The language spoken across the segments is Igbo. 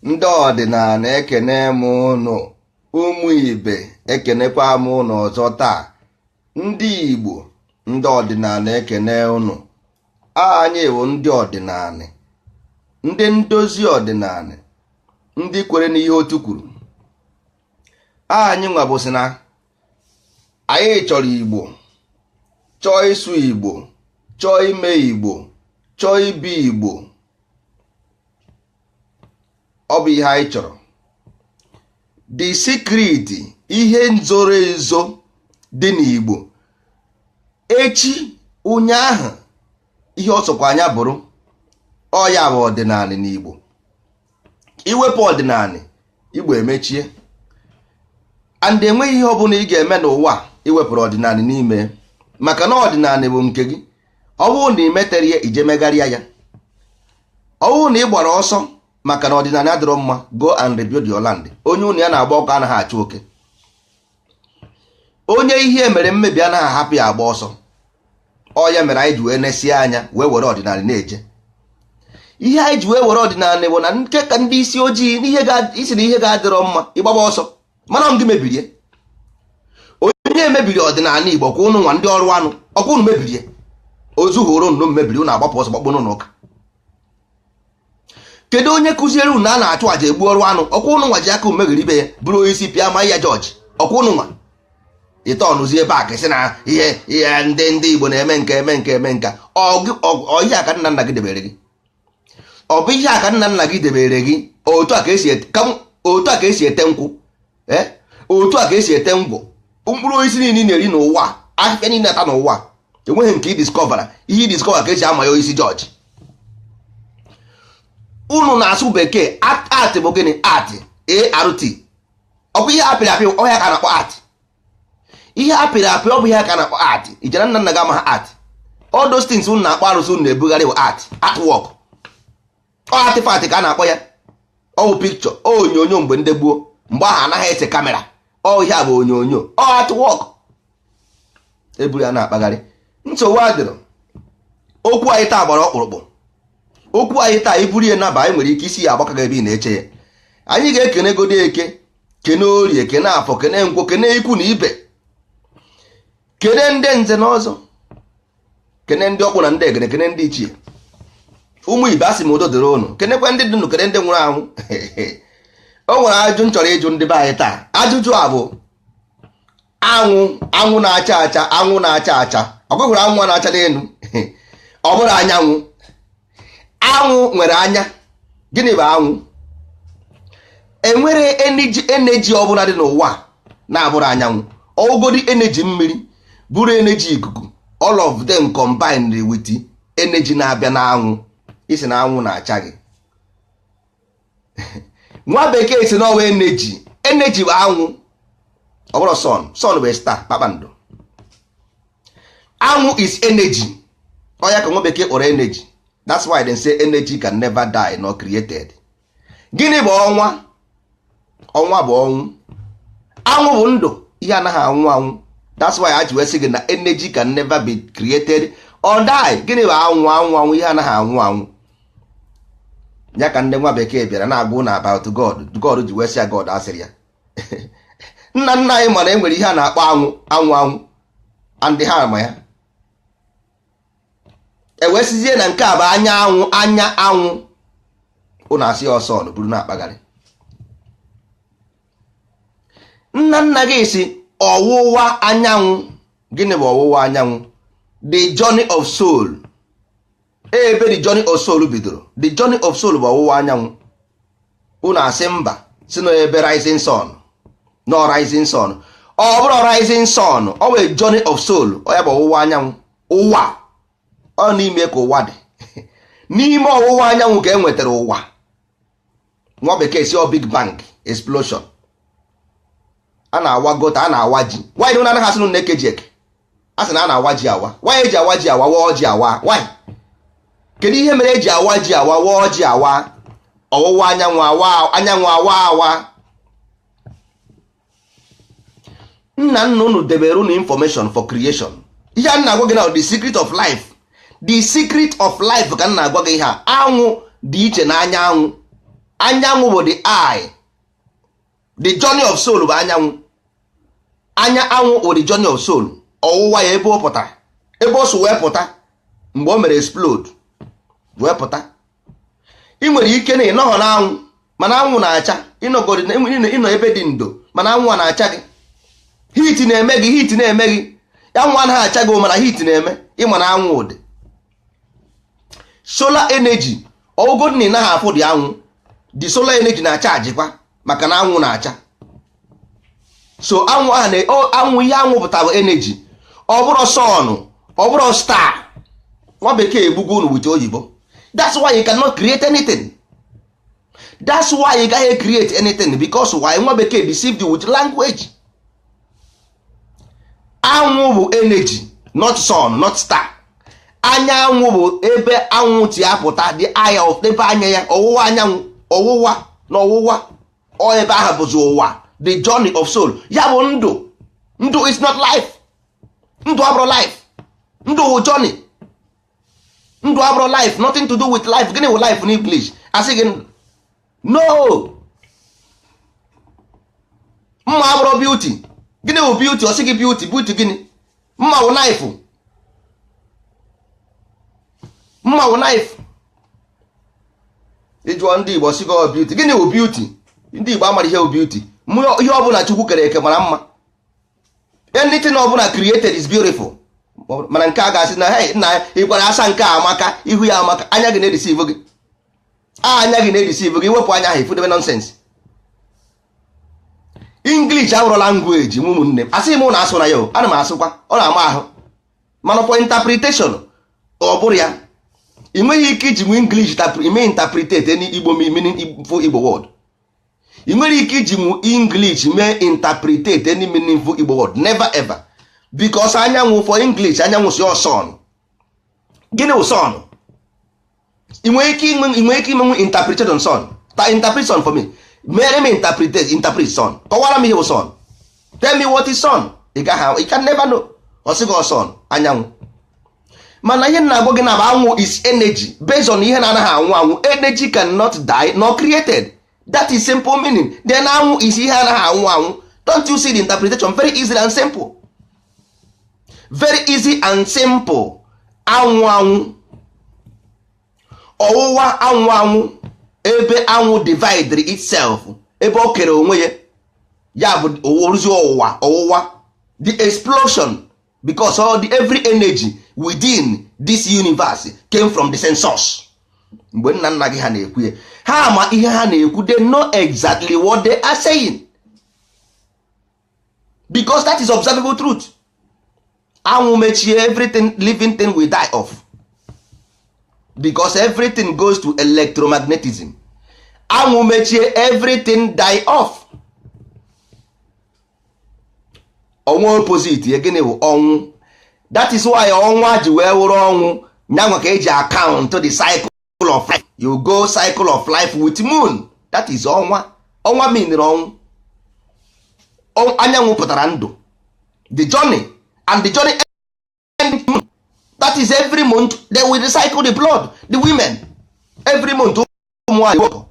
Ndị ọdịnala, ekene m ụnụ. Ụmụ ibe, ekenekwa m ụnụ ọzọ taa. Ndị Igbo, ndị ọdịnala, ekene ụnụ. Anyị bụ ndị ọdịnala, ndị ndozi ọdịnala, ndị kwere n'ihe otu kwuru. Anyị nwa bụ sị na anyị chọrọ Igbo, chọọ ịsụ Igbo, chọọ ime Igbo, chọọ ibi Igbo. Ọ bụ ihe anyị chọrọ. The secret, ihe zoro ezo dị n'Igbo, echi, ụnyaahụ, ihe ọ sọkwa anya bụrụ, ọ ya bụ ọdịnala n'Igbo. Iwepụ ọdịnala, Igbo emechie. And enweghị ihe ọbụla ị ga-eme n'ụwa iwepụrụ ọdịnala n'ime, maka na ọdịnala bụ nke gị. Ọ bụrụ na ị metere ya, ije megharịa ya. Ọ bụrụ na ị gbara ọsọ maka na ọdịnala adịrọ mma, go and rebuild your land. Onye ụnụ ya na-agba ọkụ anaghị achụ oke. Onye ihe mere mmebi anaghị ahapụ ya agba ọsọ. Ọ ya mere anyị ji wee nesie anya wee were ọdịnala na-eje. Ihe anyị ji wee were ọdịnala bụ na nke ka ndị isi ojii n'ihe isi na ihe ga-adịrọ mma, ịgbaba ọsọ, mana ọ gị mebirie. Onye mebiri ọdịnala Igbo kwa ụnụ nwa ndị ọrụ anụ ọkwa ụnụ mebirie. Ozu hụrụ nnụ mebiri, ụnụ agbapụ ọsọ gbakpọ n'ụlọ ụka. Kedu onye kụziere unu na a na-achụ àjà egbu ọrụ anụ? Ọkwa ụnụ nwa ji aka megheri ibe ya, bụrụ onye isi pịa ma ya jọji. Ọkwa ụnụ nwa ịtọnụzie ebe a ka sị na ihe ihe ndị Igbo na-eme nke eme nke eme nka. Ọ ihe a ka nna nna gị debere gị? Ọ bụ ihe a ka nna nna gị debere gị? Otu a ka esi otu a ka esi ete nkwụ, otu a ka esi ete ngwọ. Mkpụrụ osisi niile ị na-eri n'ụwa, ahịhịa niile ata n'ụwa, enweghị nke ị discovera. Ihe ị discover ka esi ama ya isi jọji. Unu na-asụ bekee. Art bụ gịnị? Art, art, ọ bụ ihe apịrị apị. Ọ ya ka a na-akpọ art. Ihe apịrị apị, ọ bụ ihe ka a na-akpọ art. Ijere nna nna gị ama ha art. All those things unu na-akpọ arụsị, unu na-ebugharị bụ art, artwork. Ọ artifact ka a na-akpọ ya. Ọ bụ picture, ọ onyonyo. Mgbe ndị gboo, mgbe ahụ anaghị ese camera. Ọ ihe a bụ onyonyo, ọ artwork eburu ya na-akpagharị. Nsogbu adịrọ. Okwu anyị taa gbara ọkpụrụkpụ. Okwu anyị taa, iburu ya naba, anyị nwere ike isi ya agbaka gị ebe ị na-eche ya. Anyị ga-ekene godo Eke, kene Orie, kene Afọ, kene Nkwọ, kene ikwu na ibe, kene ndị nze na ọzọ, kene ndị ọkpụ na ndị egede, kene ndị ichie. Ụmụ ibe, asị m udo dịrị ụnụ. Kenekwa ndị dị ndụ, kene ndị nwụrụ anwụ. O nwere ajụjụ m chọrọ ịjụ ndị be anyị taa. Ajụjụ a bụ anwụ, anwụ na-acha acha, anwụ na-acha acha. Ọ hụrụ anwụ na-acha n'elu, ọ bụrụ anyanwụ. Anwụ nwere anya. Gịnị bụ anwụ? Enwere energy, energy ọbụla dị n'ụwa na-abụrụ anyanwụ. Ọgodi energy mmiri, bụrụ energy ikuku, all of them combined with energy na-abịa n'anwụ. Isi na anwụ na-acha gị. Nwa bekee si n'ọwa energy. Energy bụ anwụ, ọ bụrụ sun. Sun bụ star, kpakpando. Anwụ is energy. Ọ ya ka nwa bekee kpọrọ energy. That's why they say energy can never die nor created. Gịnị bụ ọnwa? Ọnwa bụ ọnwụ. Anwụ bụ ndụ. Ihe anaghị anwụ anwụ. That's why a ji wee sị gị na energy can never be created or die. Gịnị bụ anwụ? Anwụ, anwụ, ihe anaghị anwụ anwụ. Ya ka ndị nwa bekee bịara na-agwa na about God. God ji wee sị ya, God asịrị ya, nna nna anyị mana e nwere ihe a na-akpọ anwụ, anwụ, anwụ, and ha ma ya. E wee sizie na nke a bụ anya anwụ, anya anwụ. Ụnụ asị ya ọsọ buru na-akpagharị. Nna nna gị si ọwụwa anyanwụ. Gịnị bụ ọwụwa anyanwụ? The journey of soul. Ebe the journey of soul bidoro, the journey of soul bụ ọwụwa anyanwụ. Unu asị mba, si na ebe rising sun, no rising sun. Ọ bụrụ rising sun, ọ bụ journey of soul. Ọ ya bụ ọwụwa anyanwụ. Ụwa ọ n'ime ka ụwa dị. N'ime ọwụwa anyanwụ ka e nwetara ụwa. Nwa bekee si ọ big bang explosion. A na-awa gota, a na-awa ji. Nwaanyị na anaghị asị na eke ji eke, a sị na a na-awa ji awa. Nwaanyị eji awa ji awa, waa ji awa. Nwaanyị, kedu ihe mere eji awa ji awa, waa ji awa? Ọwụwa anyanwụ, awa anyanwụ, awa awa. Nna nna unu debere unu information for creation. Ihe a na-agwa gị na the secret of life, the secret of life ka m na-agwa gị. Ihe a, anwụ dị iche na anya anwụ. Anyanwụ bụ the eye. The journey of soul bụ anyanwụ. Anya anwụ bụ the journey of soul. Ọwụwa ya, ebe ọ pụtara, ebe o si wee pụta, mgbe o mere explode wee pụta. Ị nwere ike na ịnọghọ n'anwụ, mana anwụ na-acha. Ịnọgodi ịnọ ebe dị ndo, mana anwụ a na-acha gị, heat na-eme gị, heat na-eme gị. Anwụ anaghị acha gị, mana heat na-eme. Ịma na anwụ dị, solar energy. Ọgụgụ na ị naghị afụ dị anwụ, the solar energy na-acha ajikwa, maka na anwụ na-acha. So anwụ ahụ na anwụ, ihe anwụ pụtara bụ energy. Ọ bụrụ sun, ọ bụrụ star. Nwa bekee egbugo unu with oyibo. That's why you cannot create anything. That's why you gaghị create anything, because why? Nwa bekee deceived you with language. Anwụ bụ energy, not sun, not star. Anyanwụ bụ ebe anwụ ti apụta, the eye of, ebe anya ya, ọwụwa anyanwụ, ọwụwa na ọwụwa ọ, ebe ahụ bụzi ụwa. The journey of soul, ya bụ ndụ. Ndụ is not life. Ndụ abụrụ life. Ndụ wụ journey. Ndụ abụrụ life, nothing to do with life. Gịnị wụ life in English? Asị gị no. Mma abụrụ beauty. Gịnị wụ beauty? Ọ sị gị beauty. Beauty gịnị? Mma wụ knife. Mma wụ knife. Ịjụọ ndị Igbo, sị gị beauty. Gịnị wụ beauty? Ndị Igbo amara ihe wụ beauty. Ihe ọbụla Chukwu kere eke mara mma. Anything ọbụla created is beautiful. Mana nke a ga-asị na, hey, nna, ị gwara asa nke a amaka, ihu ya amaka. Anya gị na-edeceive gị. Anya gị na-edeceive gị. Wepụ anya ahụ, ifudebe nonsense. English abụrụ language m. Ụmụnne m, asịghị m na asụ na ya o, ana m asụkwa, ọ na-ama ahụ, mana for interpretation ọ bụrụ ya, ị nweghị ike iji nwe English ime interpretate any Igbo meaning for Igbo word. Ị nwere ike iji nwu English mee interpretate any meaningful Igbo word? Never ever. Because anyanwụ for English, anyanwụ si sun. Gịnị wụ sun? Ị nwere ike imenwu interpretation sun? Ta interpretation for me. Mere m interpretate, interpret sun. Kọwara m ihe wụ sun. Tell me what is sun. Ị gaghị, you can never know. Ọ sị gị sun, anyanwụ. Mana ihe na-agwa gị na bụ anwụ is energy based on ihe na-anaghị anwụ anwụ. Energy cannot die nor created. That is simple meaning. Then anwụ is ihe anaghị anwụ anwụ. Don't you see the interpretation? Very easy and simple, very easy and simple. Anwụ anwụ, ọwụwa anwụ anwụ, ebe anwụ divide itself, ebe o kere onwe ya, ya bụ oruzi ọwụwa, ọwụwa, the explosion, because all the every energy within this universe came from the same source. Mgbe nna nna gị ha na-ekwu ya, ha ma ihe ha na-ekwu. They know exactly what they are saying, because that is observable truth. Anwụ mechie, everything living thing will die off, because everything goes to electromagnetism. Anwụ mechie, everything die off. Ọnwụ opposite ya, gịnị bụ ọnwụ? That is why ọnwa ji wee wụrụ ọnwụ nyanwa ka eji account the cycle of life. You go cycle of life with moon. That is ọnwa. Ọnwa meanere ọnwụ. Anyanwụ pụtara ndụ, the journey, and the journey end moon. That is every month they will recycle the blood, the women. Every month ụmụ nwanyị work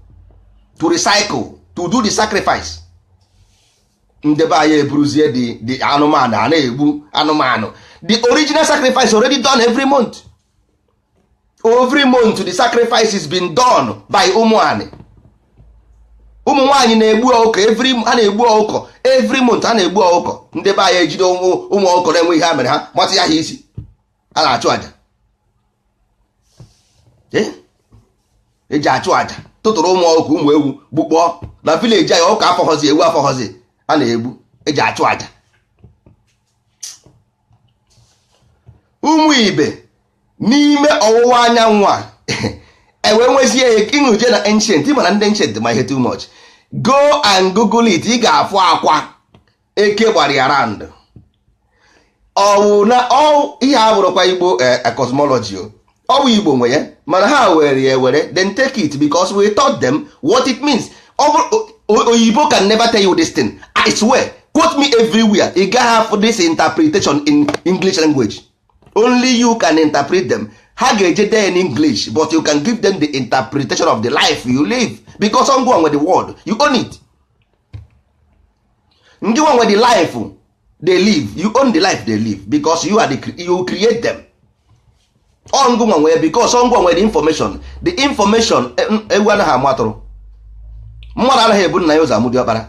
to recycle, to do the sacrifice. Ndebe anyị eburuzie the anụmanụ a na-egbu anụmanụ. The original sacrifice already done every month. Every month the sacrifice is been done by ụmụ anị. Ụmụ nwaanyị na-egbu ọkụkọ every, ha na-egbu ọkụkọ every month. Ha na-egbu ọkụkọ. Ndị be anyị ejide ụmụ ọkụkọ na-enwe ihe ha mere, ha matụ ya ha isi, a na-achụ àjà. Eji achụ àjà, tụtụrụ ụmụ ọkụkọ, ụmụ ewu, gbukpọọ na village anyị. Ọkụkọ afọghọzi, ewu afọghọzi, a na-egbu eji achụ àjà. Ụmụ ibe, n'ime ọwụwa anyanwụ a enwe nwezie ịṅụje na ancient. Mana ndị ancient ma ihe too much. Go and google it. Ị ga-afụ akwa eke gbara ya round. Ọwụ na ihe a bụrụkwa Igbo cosmology o. Ọ bụ Igbo nwe ya, mana ha were ya ewere, then take it, because we taught them what it means. Oyibo can never tell you this thing. I swear, quote me everywhere. Ị gaghị afụ this interpretation in English language. Only you can interpret them. Ha ga-eje dee in English, but you can give them the interpretation of the life you live, because ngwa nwe the world, you own it. Ndị nwe the life they live, you own the life they live, because you are the, you create them. Ọ ngụnwa nwee, because ọ ngwa nwere the information. The information, ewu anaghị amụ atụrụ, mmadụ anaghị ebu nna ya ụzọ amụ diọkpara.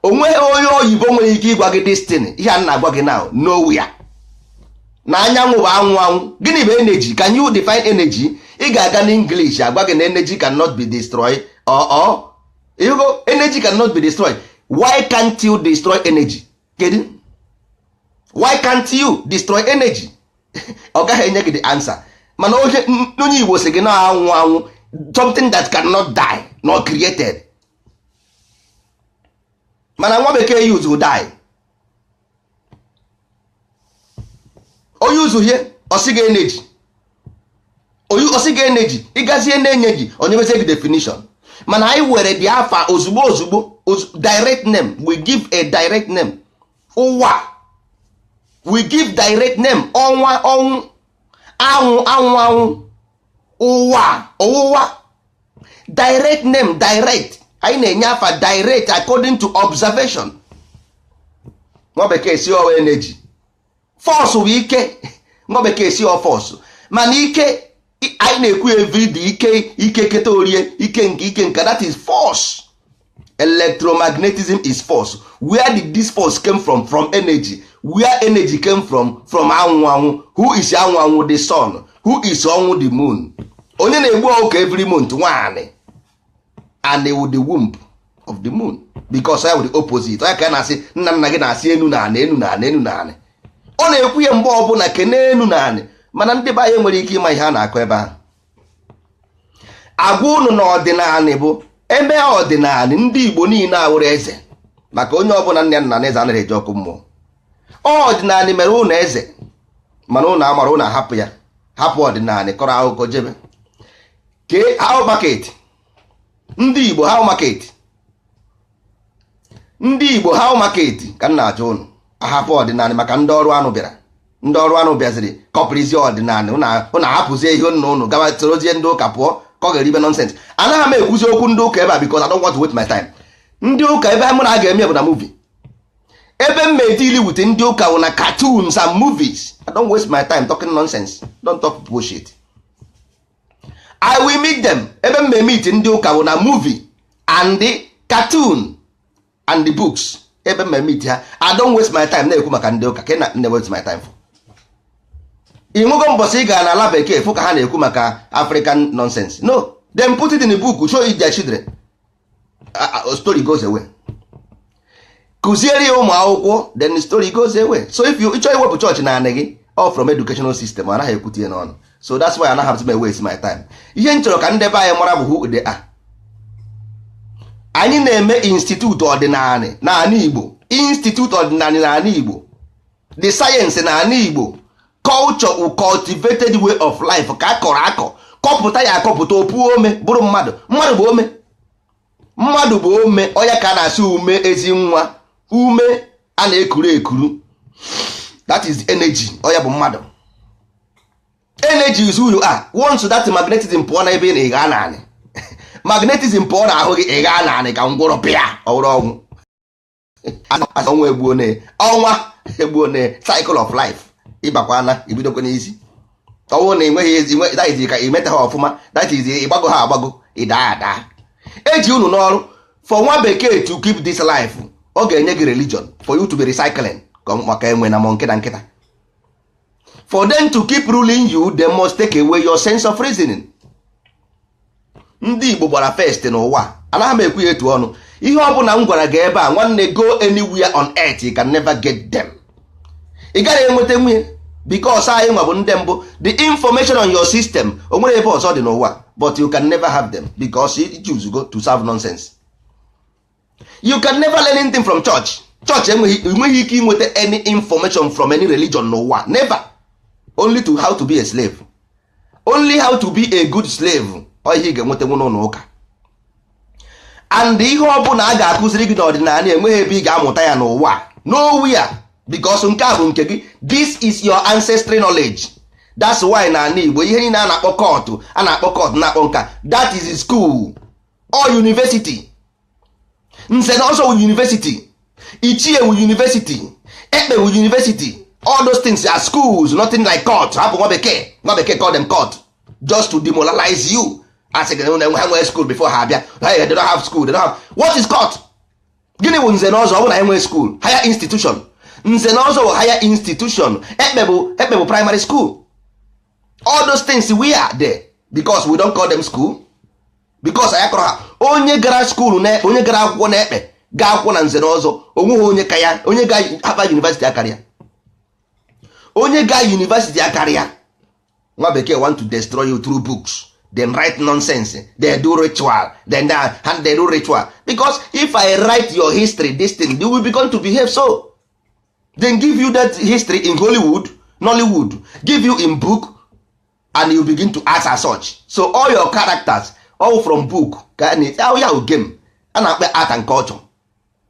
Onweghị onye oyibo nwere ike ịgwa gị destiny ihe a na-agwa gị now. Nowhere na anyanwụ bụ anwụ anwụ. Gịnị bụ energy? Can you define energy? Ị ga-aga n'English, agwa gị na energy cannot be destroyed. Or you go, energy cannot be destroyed. Why can't you destroy energy? Kedu why can't you destroy energy? Ọ gaghị enye gị the answer. Mana onye Igbo sị gị na anwụ anwụ, something that cannot die not created. Mana nwa bekee use will die. Onye uzu hie ọsị gị energy, onye ọsị gị energy, ịgazie na energy, onye mezie gị definition. Mana anyị were dị afa ozugbo ozugbo, direct name. We give a direct name. Ụwa, we give direct name. Ọnwa, ọnwụ, anwụ, anwụ, anwụ, ụwa, ọwụwa, direct name, direct. Anyị na-enye afa direct according to observation. Nwa bekee si ọwa energy, force bụ ike. Nwa bekee si ọ force, mana ike anyị na-ekwu everyday, ike, ike keta orie, ike nke, ike nke, that is force. Electromagnetism is force. Where did this force came from? From energy. Where energy came from? From anwụ anwụ. Who is anwụ anwụ? The sun. Who is ọnwụ? The moon. Onye na-egbu ọkụkọ every month? Nwaanyị. And with the womb of the moon, because ya the opposite. Onye ka a na-asị nna nna gị na-asị enu na anị, enu na anị, enu na anị. Ọ na-ekwu ya mgbe ọbụla, kene enu na anị. Mana ndị be anyị nwere ike ịma ihe a na-akọ ebe ahụ. Agwa unu na ọdịnanị bụ eme ọdịnanị. Ndị Igbo niile awụrụ eze, maka onye ọbụla nna ya nna na eze anaghị eji ọkụ mmụọ. Ọdịnanị mere ụnụ eze, mana ụnụ amara, ụnụ ahapụ ya, hapụ ọdịnanị, kọrọ akụkọ jebe kee how market. Ndị Igbo, how market? Ndị Igbo, how market ka m na-achọ ụnụ ahapụ ọdịnanị maka ndị ọrụ anụ bịara. Ndị ọrụ anụ bịaziri kọpụrịzie ọdịnanị. Ụnụ ahapụzie ihe nna ụnụ, gawa sorozie ndị ụka pụọ ka ọ ga-eribe nonsense. Anaghị m ekwuzi okwu ndị ụka ebe a, because I don't want to waste my time. Ndị ụka ebe mụ na a ga-eme bụ na movie. Ebe m ma-edili with ndị ụka bụ na cartoons and movies. I don't waste my time talking nonsense. Don't talk bullshit. I will meet them. Ebe m ma-meet ndị ụka bụ na movie and the cartoon and the books. Ebe m ma-meet ha. I don't waste my time na-ekwu maka ndị ụka ka na waste my time for. Ị nwego mbọsị ị gara n'ala bekee fụ ka ha na-ekwu maka African nonsense? No, them put it in the book, show it their children. Story goes away. Kụziere ya ụmụ akwụkwọ, then the story goes away. So if you chọọ iwepụ chọọchị na anị gị, all from educational system, anaghị ekwute ya n'ọnụ. So that's why anaghị m waste my time. Ihe m chọrọ ka ndị be anyị mara bụ who they are. Anyị na-eme institute ọdịnanị n'ala Igbo, institute ọdịnanị n'ala Igbo, the science n'ala Igbo, culture, cultivated way of life, ka a kọrọ akọ, kọpụta ya, akọpụta opuo ome, bụrụ mmadụ. Mmadụ bụ ome, mmadụ bụ ome. Ọya ka a na-asị ume ezi nwa, ume a na-ekuru ekuru, that is energy. Ọya bụ mmadụ. Energy is who you are. Once that magnetism pụọ na ebe ị na-ịga naanị, magnetism pụọ na ahụ gị, ị gaa naanị ka ngwụrọ pịa ọwụrụ ọnwụ. Ọnwa egbuo ne, ọnwa egbuo ne. Cycle of life, ịbakwana ibidokwa n'isi. Ọnwụ na enweghị ezi, that is ka imeta ha ọfụma, that is ịgbago ha agbago, ịda ada. Eji unu n'ọrụ for nwa bekee to keep this life. Ọ ga-enye gị religion for you to be recycling maka enwe na monkey na nkịta. For them to keep ruling you, they must take away your sense of reasoning. Ndị Igbo gbara first n'ụwa. Anaghị m ekwu ya etu ọnụ. Ihe ọ bụla m gwara gị ebe a, nwanne, go anywhere on earth, you can never get them. Ị gaghị enweta nwunye, because anyị nwa bụ ndị mbụ. The information on your system, o nwere ebe ọzọ dị n'ụwa, but you can never have them because you choose go to serve nonsense. You can never learn anything from church. Church enweghị ike inweta any information from any religion n'ụwa, never. Only to how to be a slave, only how to be a good slave. Ọ ihe ị ga-enweta nwu n'ụlọ ụka. And ihe ọ bụla a ga-akụziri gị n'ọdịnala, enweghị ebe ị ga-amụta ya n'ụwa, nowhere, because nke a bụ nke gị. This is your ancestry knowledge. That's why na ala Igbo, ihe niile a na-akpọ cult, a na-akpọ cult, na-akpọ nka, that is school or university. Nze na ọzọ wu university, ichie wu university, ekpe wu university. All those things are schools, nothing like cult. Hapụ nwa bekee. Nwa bekee call them cult just to demoralize you. Asị gị na ha nwee school before ha abịa. Hey, they don't have school, they don't have. What is cult? Gịnị bụ nze na ọzọ? Ọ bụ na enwee school, higher institution. Nze na ọzọ bụ higher institution. Ekpe bụ primary school. All those things, we are there because we don't call them school, because anyị kọrọ ha. Onye gara school na-ekpe, onye gara akwụkwọ na-ekpe, gaa akwụkwọ na nze na ọzọ, onweghị onye ka ya. Onye ga Harvard University akarịa, onye ga university akarịa. Nwa bekee want to destroy you through books, then write nonsense. They do ritual, then they, and they do ritual because if I write your history, this thing, they will begin to behave. So then give you that history in Hollywood, Nollywood, give you in book, and you begin to act as such. So all your characters, all from book ka na ya. Game a na-akpọ art and culture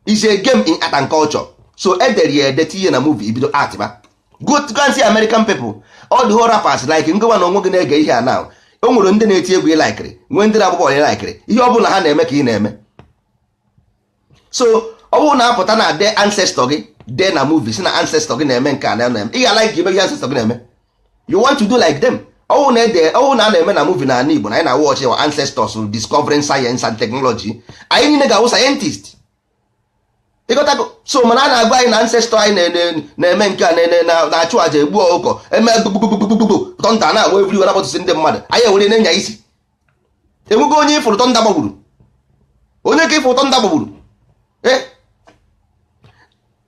is a game in art and culture. So edere ya ede, tinye na movie, ibido art ba. Go and see American people, all the whole rappers, like ngwa na onwe gị na-ege ihe a now. O nwere ndị na-eti egwu ị likeiri, nwee ndị na-agba bọọlụ ị likeiri. Ihe ọ bụla ha na-eme ka ị na-eme. So ọ bụrụ na apụta na de ancestor gị dee na movie, si na ancestor gị na-eme nke a na eme, ị ga-like ime ihe ancestor gị na-eme. You want to do like them. Ọwụ na ede, ọwụ na a na-eme na movie na ala Igbo na anyị na-watch our ancestors discovering science and technology, anyị niile ga-awụ scientist. Ịghọtago? So mana a na-agwa anyị na ancestor anyị na-eme nke a, na-achụ àjà, egbu ọkụkọ, eme gbugbugbugbugbugbu, thunder na-agba everywhere, na-akpọtụsị ndị mmadụ. Anyị ewere na-enya isi. Enwego onye ịfụrụ thunder gbagburu? Onye ka ịfụrụ thunder gbagburu?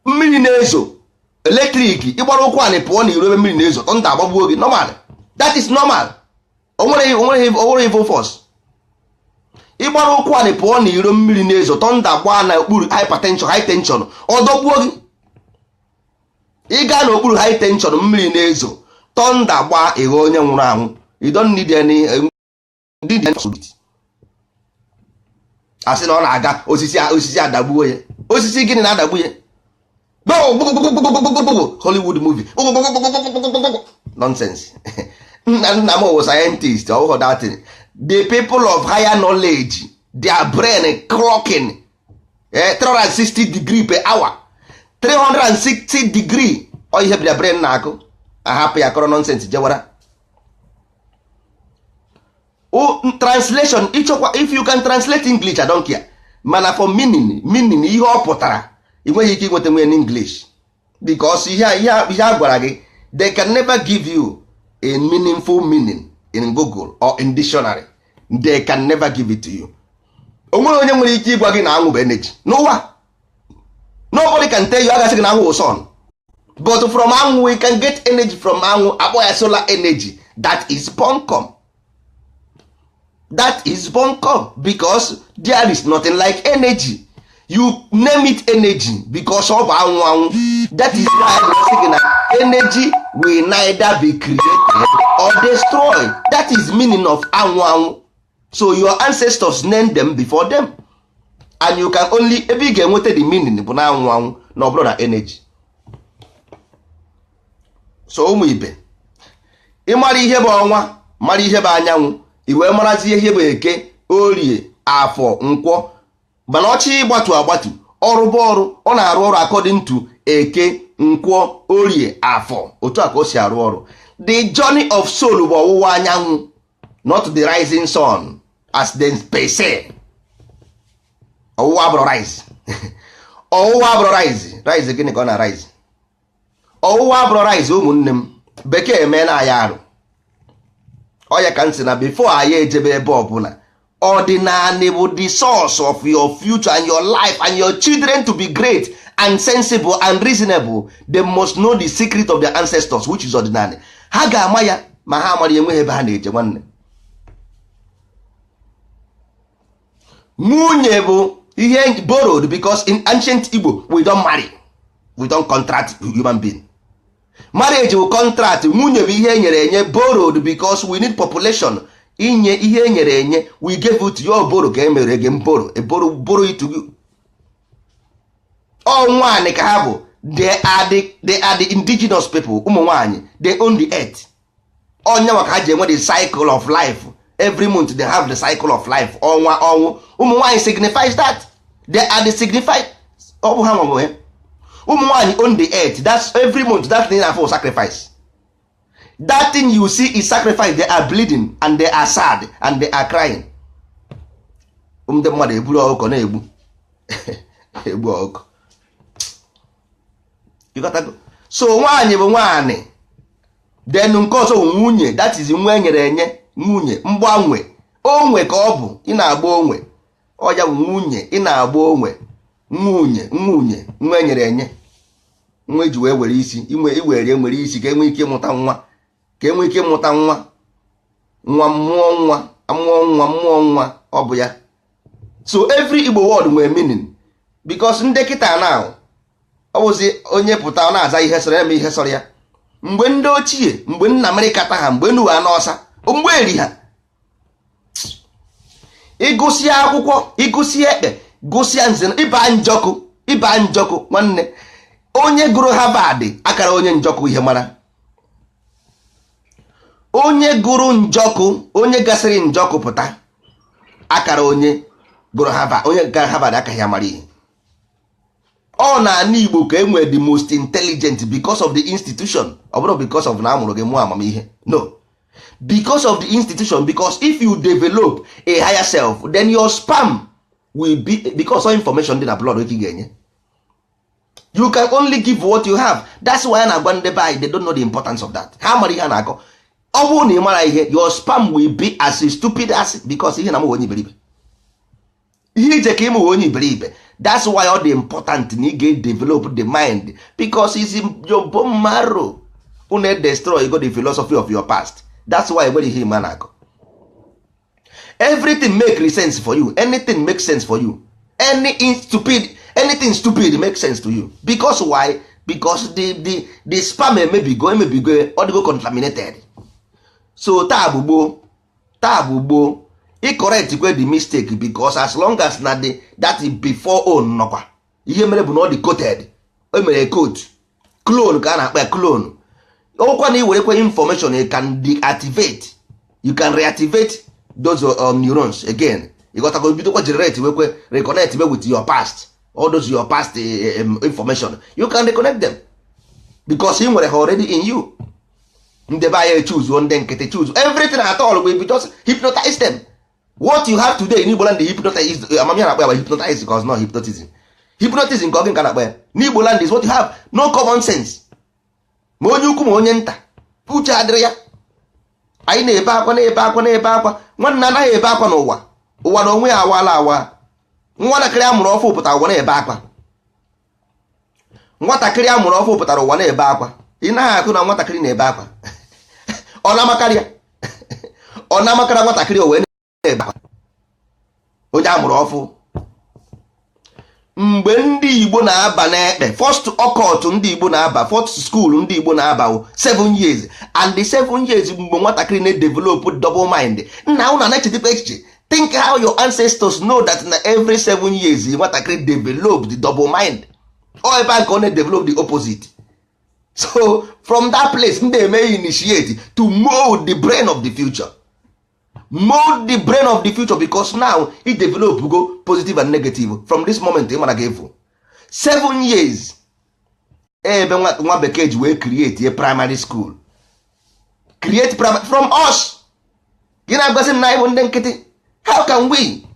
Mmiri na-ezo, electric, ịgbara ụkwụ anị pụọ na iro ebe mmiri na-ezo, thunder agbagbuo gị. Normal, that is normal. Onwere evil force. Ịgbara ụkwụ anị pụọ na iro mmiri na-ezo, thunder gbaa na okpuru hypertension, high tension, ọdọgbuo gị. Ị gaa n'okpuru high tension, mmiri na-ezo, thunder gbaa, ịghọ onye nwụrụ anwụ. You don't need any need. Asị na ọ na-aga osisi, osisi adagbuo ya. Osisi gịnị na-adagbu ya? Hollywood movie nonsense. Nna nna m wụ scientist. Ọ bụghị that thing. The people of higher knowledge, their brain clocking 360 degree per hour, 360 degree. Ọ ihe their brain na-akụ, ahapụ ya kọrọ nonsense jewara. Translation ịchọkwa, if you can translate English, I don't care. Mana for meaning, meaning ihe ọ pụtara, ị nweghị ike inweta nwe n'English, because ihe a gwara gị, they can never give you a meaningful meaning in Google or in dictionary. They can never give it to you. O nwere onye nwere ike ịgwa gị na anwụ bụ energy n'ụwa? Nobody can tell you. Agasị gị na anwụ bụ sun, but from anwụ we can get energy. From anwụ, akpọ ya solar energy. That is bunkum. That is bunkum, because there is nothing like energy. You name it energy because ọ bụ anwụ anwụ. That is why I sị gị na energy will neither be created or destroyed. That is meaning of anwụ anwụ. So your ancestors named them before them, and you can only, ebe ị ga-enweta the meaning bụ na anwụ anwụ, na ọ bụrụ na energy. So ụmụ ibe, ịmara ihe bụ ọnwa, mara ihe bụ anyanwụ, i wee marazi ihe bụ Eke, Orie, Afọ, Nkwọ. Mana ọchị ịgbatu agbatu, ọrụ bụ ọrụ, ọ na-arụ ọrụ according to Eke, Nkwọ, Orie, Afọ. Otu a ka o si arụ ọrụ. The journey of soul bụ ọwụwa anyanwụ, not the rising sun as they per se. Ọwụwa abụrụ rise. Ọwụwa abụrụ rise. Rise gịnị ka ọ na rise? Ọwụwa abụrụ rise. Ụmụnne m, bekee emee na anyị arụ ọ ya ka m sị na before anyị ejebe ebe ọbụla, ọdịnala bụ the source of your future and your life and your children. To be great and sensible and reasonable, they must know the secret of their ancestors, which is ọdịnala. Ha ga-ama ya, ma ha amara, enweghị ebe ha na-eje. Nwanne, nwunye bụ ihe borrowed, because in ancient Igbo we don't marry, we don't contract human being. Marriage bụ contract. Nwunye bụ ihe e nyere enye, borrowed, because we need population. Inye ihe e nyere enye, we gave it to you, borrow ka e mere gị, borrow, borrow, borrow it to you. Ọ nwaanyị ka ha bụ. They are the indigenous people. Ụmụ nwaanyị, they own the earth. Onye maka ha ji enwe the cycle of life. Every month they have the cycle of life, ọnwa, ọnwụ. Ụmụ nwaanyị signifies that. They are the signified. Ọ bụ ha nwe ya. Ụmụ nwaanyị own the earth. That's every month that thing for sacrifice. That thing you see is sacrifice. They are bleeding and they are sad and they are crying. Ndị mmadụ eburu ọkụkọ na-egbu egbu ọkụkọ. You got to go. So nwaanyị bụ nwaanyị. Then nke ọzọ bụ nwunye. That is nwa enyere enye, nwunye mgbanwe onwe ka ọ bụ. Ị na-agba onwe, ọ ya bụ nwunye. Ị na-agba onwe, nwunye, nwunye, nwa enyere enye, nwa eji wee were isi inwe iwere nwere isi ka enwee ike ịmụta nwa, ka enwee ike ịmụta nwa, nwa mmụọ, nwa mmụọ, nwa mmụọ, nwa ọ bụ ya. So every Igbo word nwere meaning, because ndị kịta now, ọ bụzi onye pụta, ọ na-aza ihe sọrọ ya ma ihe sọrọ ya. Mgbe ndị ochie, mgbe nna Amerịka ta ha, mgbe nuwa n'ọsa, mgbe eri ha, ịgụsịa akwụkwọ, ịgụsịa ekpe, gụsịa nze, ịba njọkụ, ịba njọkụ. Nwanne, onye gụrụ Harvard akara onye njọkụ ihe mara. Onye gụrụ njọkụ, onye gasịrị njọkụ pụta, akara onye gụrụ Harvard, onye gara Harvard akaghị amara ihe. Ọ na-ala Igbo ka e nwere the most intelligent because of the institution. Ọ bụrụ because of na amụrụ gị mụọ amamihe, no, because of the institution. Because if you develop a higher self, then your sperm will be, because all information dị na blood ka ị ga-enye. You can only give what you have. That's why a na-agwa ndị be anyị, they don't know the importance of that. Ha mara ihe a na-akọ. Ọ bụrụ na ị mara ihe, your sperm will be as stupid as, because ihe na m onye iberibe, ihe ije ka ịmụ onye iberibe. That's why ọ dị important na ị ga-develop the mind, because it's in your bone marrow. Unu destroy go the philosophy of your past. That's why nwere ihe ịma na-akọ. Everything make sense for you. Anything make sense for you. Any stupid, anything stupid make sense to you. Because why? Because the sperm emebigo, emebigo, ọ dịgo contaminated. So taa bụ gboo, taa bụ gboo. Ị correct kwe the mistake, because as long as na the that before own nọkwa, ihe mere bụ na ọ dị coated. O mere coat, clone ka a na-akpa ya, clone. Ọkwa na iwerekwe information, you can deactivate, you can reactivate those neurons again. You got to bidokwa generate, wekwe reconnect with your past, all those your past information. You can reconnect them because ị nwere ha already in you. Ndị be anyị choose, ndị nkịtị choose everything at all. We just hypnotize them. What you have today in Igbo land, hypnotize, amamihe na-akpa ya bụ hypnotize, because not hypnotism, hypnotism ka ọ gị nka na-akpa ya n'Igbo land is what you have. No common sense, ma onye ukwu ma onye nta, uche adịrị ya. Anyị na-ebe akwa, na-ebe akwa, na-ebe akwa. Nwanne, anaghị ebe akwa n'ụwa. Ụwa na onwe ya awaala awa. Nwatakịrị a mụrụ ọfụ pụtara ụwa na-ebe akwa. Nwatakịrị a mụrụ ọfụ pụtara ụwa na-ebe akwa. Ị naghị akụ na nwatakịrị na-ebe akwa. Ọ na-amakarị ya, ọ na-amakara nwatakịrị, o wee na-ebe akwa, onye a mụrụ ọfụ. Mgbe ndị Igbo na-aba n'ekpe, first occult ndị Igbo na-aba, first school ndị Igbo na-aba, 7 years. And the 7 years, mgbe nwatakịrị na-develop double mind. Nna, unu na-echetakwa echiche. Think how your ancestors know that na every 7 years nwatakịrị develop the double mind. Ọ ebe a ka ọ na-develop the opposite. So from that place, ndị eme initiate to mold the brain of the future, mold the brain of the future, because now it develop go positive and negative. From this moment ị mara ga-efu 7 years, ebe nwa bekee ji wee create a primary school, create primary from us. Gị na-agwazi m na anyị bụ ndị nkịtị? How can we,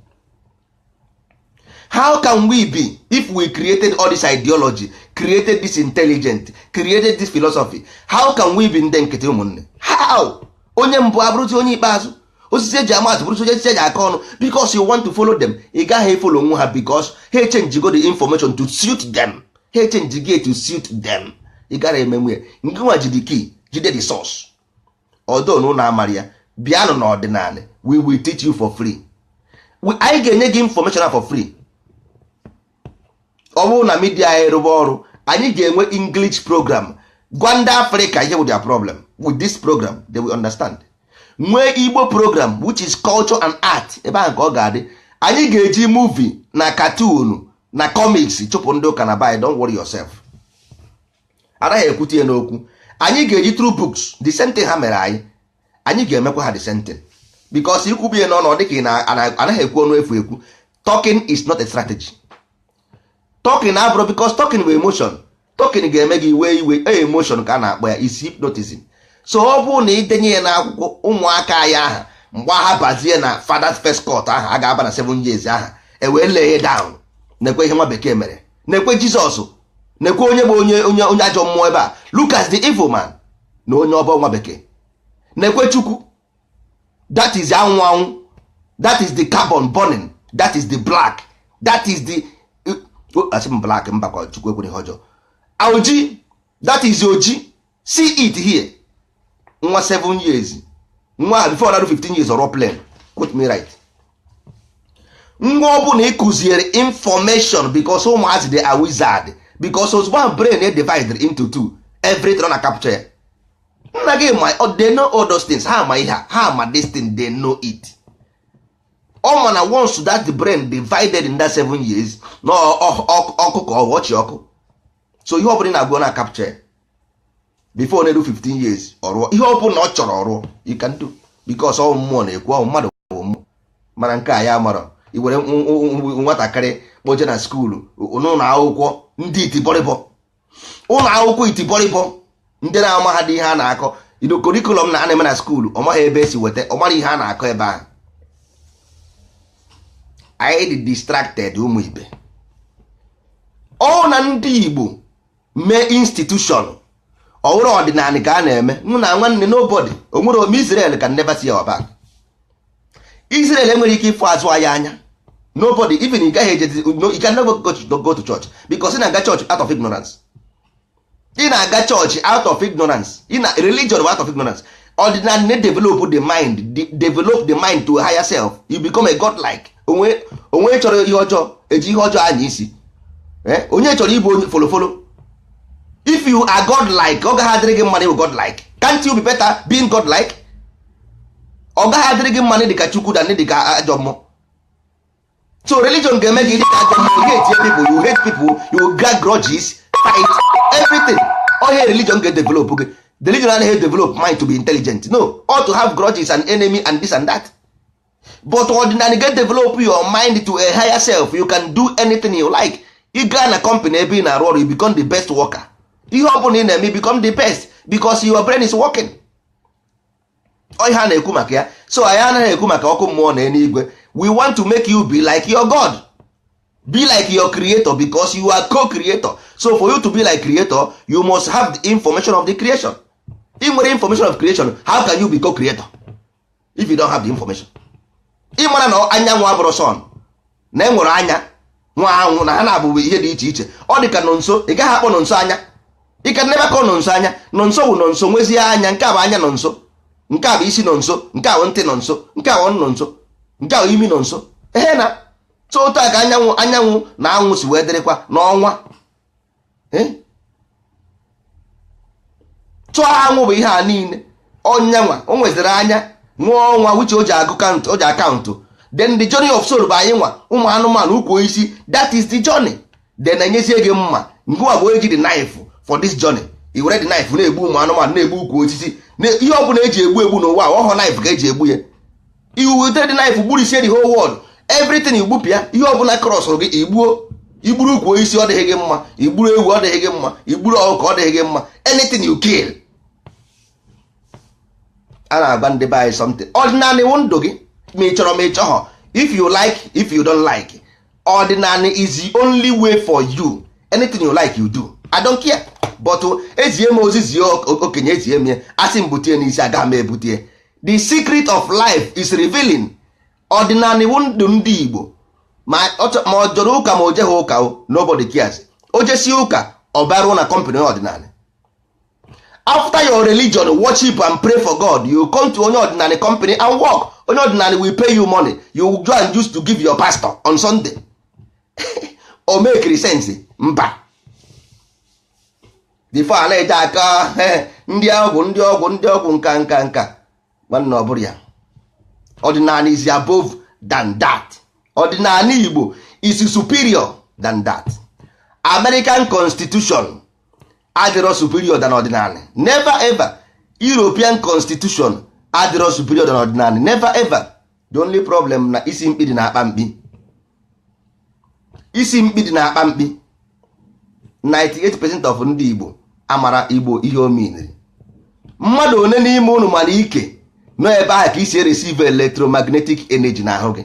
how can we be if we created all this ideology, created this intelligent, created this philosophy? How can we be ndị nkịtị, ụmụnne? How? Onye mbụ abụrụzi onye ikpeazụ, osisi eji amatụ bụrụzi onye osisi eji aka ọnụ, because you want to follow them. Ị gaghị follow onwe ha, because ha echange go the information to suit them. Ha echange go to suit them. Ị gara emenwe ya. Nke nwa ji the key, jide the source. Although na ụlọ amara ya, bịanụ n'ọdịnala, we will teach you for free. Anyị ga-enye gị information for free. Ọ bụrụ na media anyị rụba ọrụ, anyị ga-enwe English program. Gwa ndị Afrịka ihe bụ their problem. With this program they will understand. Nwee Igbo program, which is culture and art. Ebe ahụ ka ọ ga-adị. Anyị ga-eji movie na cartoon na comics chụpụ ndị ụka na bi. Don't worry yourself, anaghị ekwute ya n'okwu. Anyị ga-eji through books, the same thing ha mere anyị. Anyị ga-emekwa ha the same thing, because ikwubie na ọnọdụ ka ị na-anaghị ekwu ọnụ efu ekwu. Talking is not a strategy. Talking abụrụ, because talking bụ emotion. Talking ga-eme gị iwe iwe. E emotion ka a na-akpọ ya, is hypnotism. So ọ bụrụ na idenye ya n'akwụkwọ, ụmụaka ya aha, mgbe ha bazie na fathers first court ahụ, a ga-aba na 7 years aha, e wee lay down, nekwe ihe nwa bekee mere, nekwe Jizọs, nekwe onye bụ onye ajọ mmụọ ebe a. Look at the evil man na onye ọbọ nwa bekee. Nekwe Chukwu, that is anwụ anwụ, that is the carbon burning, that is the black, that is the, asị m black, mbakọ Chukwu ekwere ihe ọjọọ, oji, that is oji. See it here, nwa 7 years, nwa before ọrụ 15 years, ọrụ plane. Quote me right. Nwa ọ bụla ị kụziere information, because ụmụazị, they are wizard, because ozugbo ahụ brain e divided into two, everything ọ na capture ya. Nna gị ma, they know all those things. Ha ma ihe a, ha ma this thing, they know it. Ọ ma na once that the brain divided in that 7 years, na ọkụ ka ọ ọchị ọkụ. So ihe ọ bụla ị na-agwa na capture ya. Before na-eru 15 years, ọ rụọ ihe ọ bụla ọ chọrọ ọrụ. You can do, because ọ mmụọ na-ekwu, ọ mmadụ bụ mmụọ. Mana nke a ya mara, i were nwatakịrị kpoje na school, n'ụlọ akwụkwọ ndị itibọrịbọ, ụlọ akwụkwọ itibọrịbọ, ndị na-ama ha dị ihe a na-akọ ido curriculum na a na-eme na school. Ọ maghị ebe esi weta, ọ mara ihe a na-akọ ebe ahụ. Anyị dị distracted, ụmụ ibe. Ọ na ndị Igbo mee institution ọwụrụ ọdịnala ka a na-eme. Mụ na nwanne, nobody onwere ome. Israel can never see our back. Israel enwere ike ịfụ azụ anyị anya. Nobody, even ị gaghị eje, no, you can never go to church, because ị na-aga church out of ignorance. Ị na-aga church out of ignorance. Ị na religion out of ignorance. Ọdịnala na-develop the mind, develop the mind to a higher self. You become a godlike. Onwe onwe chọrọ ihe ọjọọ, eji ihe ọjọọ anya isi. Onye chọrọ ịbụ onye folofolo? If you are godlike, ọ gaghị adịrị gị mma na ịbụ godlike. Can't you be better being godlike? Ọ gaghị adịrị gị mma na dịka Chukwu na dịka ajọ mmụọ. So religion ga-eme gị dịka ajọ mmụọ. You hate people, you hate people, you grab grudges, fight everything. Ọhịa religion ga-develop gị. The religion anaghị develop mind to be intelligent, no, or to have grudges and enemy and this and that. But ọdịnala ga develop your mind to a higher self. You can do anything you like. Ị gaa na company ebe ị na-arụ ọrụ, you become the best worker. Ihe ọ bụla ị na-eme, you become the best, because your brain is working. Ọ ihe a na-ekwu maka ya. So anyị anaghị ekwu maka ọkụ mmụọ na eluigwe. We want to make you be like your God, be like your creator, because you are co-creator. So for you to be like creator, you must have the information of the creation. Ị nwere information of creation, how can you be co-creator if you don't have the information? Ị mara na anyanwụ abụrụ sun, na e nwere anya nwa anwụ, na ha na-abụbụ ihe dị iche iche. Ọ dị ka nọ nso, ị gaghị akpọ nọ nso anya. Ị ka nebe ka ọ nọ nso anya, nọ nso wụ nọ nso nwezie anya. Nke a bụ anya nọ nso, nke a bụ isi nọ nso, nke a bụ ntị nọ nso, nke a bụ ọnụ nọ nso, nke a bụ imi nọ nso. Ehe, na so otu a ka anyanwụ na anwụ si wee dịrịkwa n'ọnwa. Tụọ anwụ bụ ihe a niile. Ọnyanwa o nweziri anya nwụọ ọnwa wuche o ji agụ count, o ji a-count. Then the journey of soul bụ anyị nwa ụmụ anụmanụ ukwu isi. That is the journey. Then enyezie gị mma ngụwa bụ eji the knife for this journey. I were the knife na-egbu ụmụ anụmanụ, na-egbu ukwu osisi, ihe ọ bụla eji egbu egbu n'ụwa, ọhọ knife ka eji egbu ya. Iwu the knife gburisie the whole world, everything. Igbupịa ihe ọbụla crossụrụ gị, igbuo. Igburu ukwu osisi, ọ dịghị gị mma. Igburu ewu, ọ dịghị gị mma. Igburu ọkụkọ, ọ dịghị gị mma. Anything you kill. A na-agba ndị be anyị something. Ọdịnala iwu ndụ gị, ma ị chọrọ ma ị chọghọ, if you like, if you don't like, ọdịnala is the only way for you. Anything you like, you do, I don't care. But ezie m ozi zie okenye, ezie m ya, asị m butie n'isi, aga m ebutie. The secret of life is revealing. Ọdịnala iwu ndụ ndị Igbo. Ma ọ jọrọ ụka, ma o jeghị ụka o, nobody cares. O jesie ụka, ọ baruo na company ọdịnala. After your religion, worship and pray for God, you come to onye ọdịnala company and work. Onye ọdịnala will pay you money. You go and use to give your pastor on Sunday. O make sense? Mba. Before a na-eje aka ndị ọgwụ, ndị ọgwụ, ndị ọgwụ, nka nka nka, nwanne, ọ bụrụ ya. Ọdịnala is above than that. Ọdịnala Igbo is superior than that. American Constitution adịrọ superior than ọdịnala, never ever. European Constitution Adịrọ superior than ọdịnala, never ever. The only problem na isi mkpi dị na-akpa mkpi, isi mkpi dị na-akpa mkpi. 98% of ndị Igbo amara Igbo ihe omeniri. Mmadụ one n'ime unu mana ike nọ ebe ahụ ka isi receive electromagnetic energy n'ahụ gị?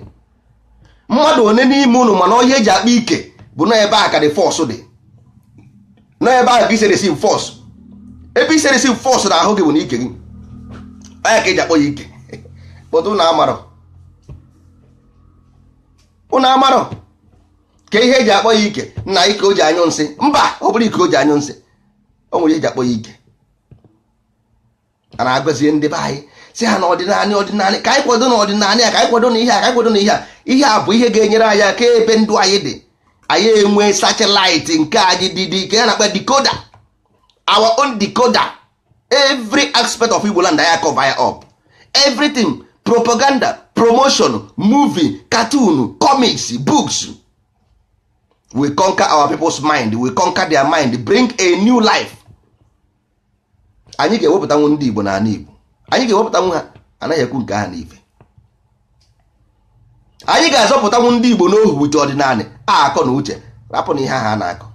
Mmadụ one n'ime unu mana ihe eji akpa ike bụ nọ ebe ahụ ka the force dị, nọ ebe ahụ ka isi receive force? Ebe isi receive force n'ahụ gị bụ na ike gị anya ka eji akpọ ya ike. But unu amarọ, unu amarọ ka ihe eji akpọ ya ike. Nna, ike o ji anyụ nsị? Mba, ọ bụrụ ike o ji anyụ nsị, o nwere ihe eji akpọ ya ike. A na-agọzie ndị be anyị, si ha na ọdịnala, ọdịnala, ka anyị kwado na ọdịnala ya, ka anyị kwado na ihe a, ka anyị kwado na ihe a. Ihe a bụ ihe ga-enyere anyị aka ebe ndụ anyị dị. Anyị enwe satellite nke anyị dị dị nke ya na-akpa decoder, our own decoder. Every aspect of Igbo land, anyị cover ya up, everything: propaganda, promotion, movie, cartoon, comics, books. We conquer our people's mind, we conquer their mind, bring a new life. Anyị ga-ewepụtanwu ndị Igbo n'ala Igbo, anyị ga-ewepụtanwu ha. Anaghị ekwu nke ha n'ife. Anyị ga-azọpụtanwu ndị Igbo n'ohu wute ọdịnala a, akọ na uche. Rapụ na ihe ahụ a na-akọ,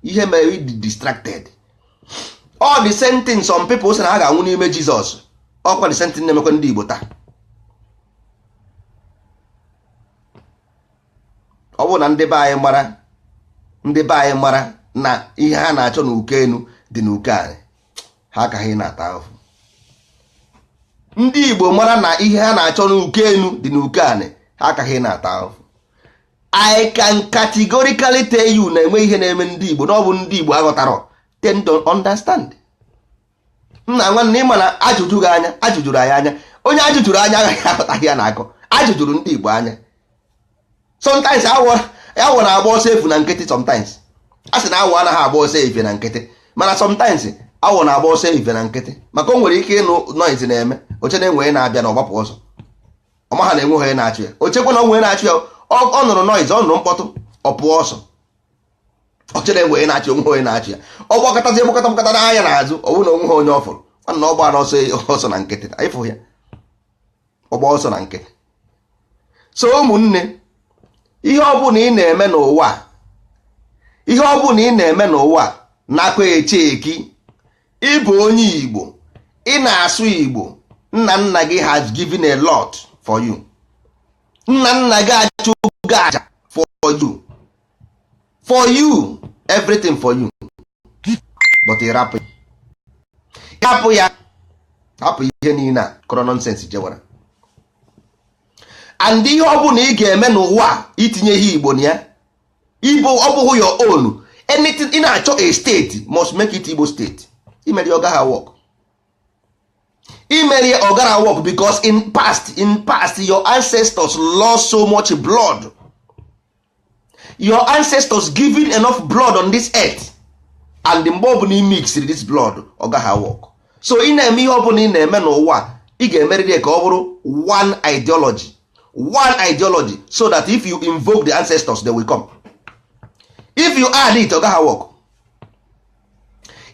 ihe mere ịdị distracted. All the same thing, some people sị na ha ga-anwụ n'ime Jizọs. Ọkwa the same thing na-emekwa ndị Igbo taa. Ọ bụrụ na ndị be anyị mara, ndị be anyị mara na ihe ha na-achọ n'uko enu dị n'uko anyị, ha akaghị na-ata ahụhụ. Ndị Igbo mara na ihe ha na-achọ n'uko enu dị n'uko anyị, ha akaghị na-ata ahụhụ. I can categorically tell you na enwe ihe na-eme ndị Igbo na ọ bụ ndị Igbo aghọtara. They don't understand. Nna nwanne, ịma na ajụjụ gị anya, ajụjụrụ anyị anya. Onye ajụjụrụ anya agaghị aghọtaghị ya na-akọ. Ajụjụrụ ndị Igbo anya. Sometimes awọ awọ na-agba ọsọ efu na nkịtị. Sometimes a sị na awọ anaghị agba ọsọ efe na nkịtị, mana sometimes awọ na-agba ọsọ efe na nkịtị, maka o nwere ike ịnụ noise na-eme oche na enwere na-abịa na ọgbapụ ọsọ. Ọma ha na-enwe onye na-achụ ya, ochekwa na onwe na-achụ ya. Ọ nụrụ noise, ọ nụrụ mkpọtụ, ọ pụọ ọsọ. Oche na enwere na-achụ onwe onye na-achụ ya. Ọ gbakọtazi, gbakọta, gbakọta n'anya n'azụ, ọ bụrụ na onwe ha onye ọ fụrụ na ọ gbara ọsọ ọsọ na nkịtị. Anyị fụ ya, ọ gba ọsọ na nkịtị. So ụmụnne, ihe ọ bụla ị na-eme n'ụwa, ihe ọ bụla ị na-eme n'ụwa, nakwa eche eki ịbụ onye Igbo, ị na-asụ Igbo. Nna nna gị has given a lot for you. Nna nna gị achụgo aja for you, for you, everything for you, but ị rapụ, hapụ ya, hapụ ihe niile a kọrọ nonsense jewara. And ihe ọ bụla ị ga-eme n'ụwa, itinye ihe Igbo na ya, Igbo ọ bụghị your own anything. Ị na-achọ a state, must make it Igbo state. Imeri ọ gaghị work, imeri ọ gaghị work, because in past your ancestors lost so much blood. Your ancestors giving enough blood on this earth, and mgbe ọbụla ị mixiri this blood, ọ gaghị work. So ị na-eme ihe ọbụla ị na-eme n'ụwa, ị ga-emerịrị ka ọ bụrụ one ideology, one ideology, so that if you invoke the ancestors, they will come. If you add it, ọ gaghị work.